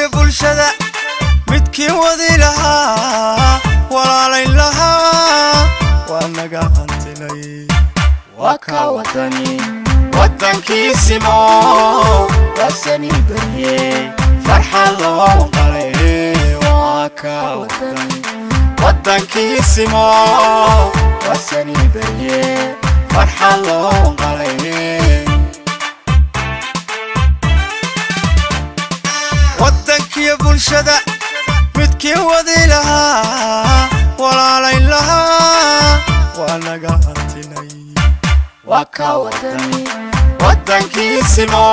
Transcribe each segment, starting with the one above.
Waddankiyo bulshada midkii wadi lahaa, walaalayn lahaa, waa naga hantinay. Waa kaa Wadani. Waddankiisimo Waasani barye. Farxa loo qalay, waa kaa Wadani. Waddankiisimo Waasani barye. Farxa loo qalay. Waddankiyo bulshada midkii wadi lahaa, walaalayn lahaa, waa naga hantinay. Waa kaa Wadani. Waddankiisimo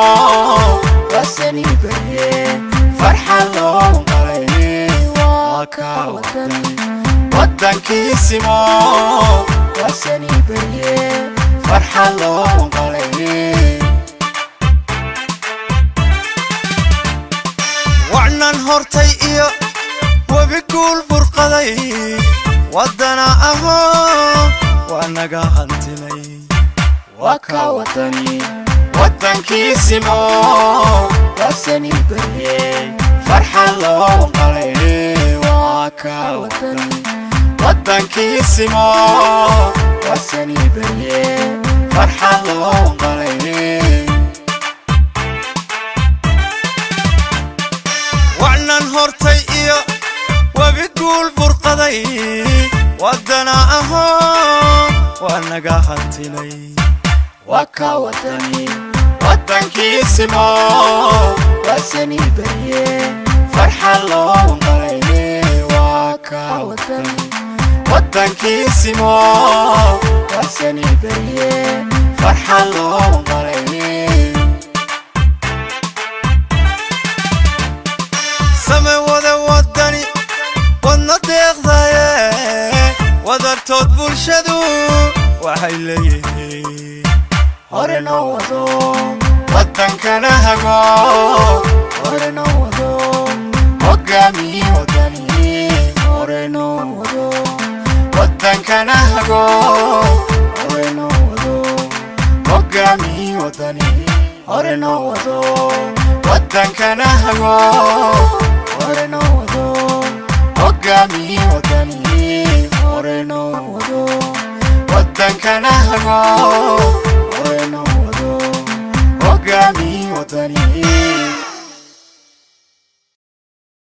Waasani barye. Farxa loo qalay, waa kaa Wadani. Waddankiisimo Waasani barye. Farxa loo qalay. Wacnan hortay iyo webi guul burqaday, waddana ahoo, waa naga hantinay. Waa kaa Wadani. Waddankiisimo Waasani barye. Farxa loo qalay, waa kaa Wadani. Waddankiisimo Waasani barye. Farxa loo qalay. Wacnan hortay iyo webi guul burqaday, waddana ahoo, waa naga hantinay. Waa kaa Wadani. Waddankiisimo Waasani barye. Farxa loo qalay, waa kaa Wadani. Waddankiisimo Waasani barye. Farxa loo qalay. Same wada wadani wadna deeqdaye, wadartood bulshadu waxay leeyihiin Hore noo wado. Waddankana hago. Hore noo wado. Hogaamiye Wadani hore noo wado. Waddankana hago. Hore noo wado. Hogaamiye wadani Hore noo wado. Waddankana hago. Hore noo wado. Hogaamiye Wadani hore noo wado. Waddankana hago. Hore noo wado. Hogaamiye Wadani.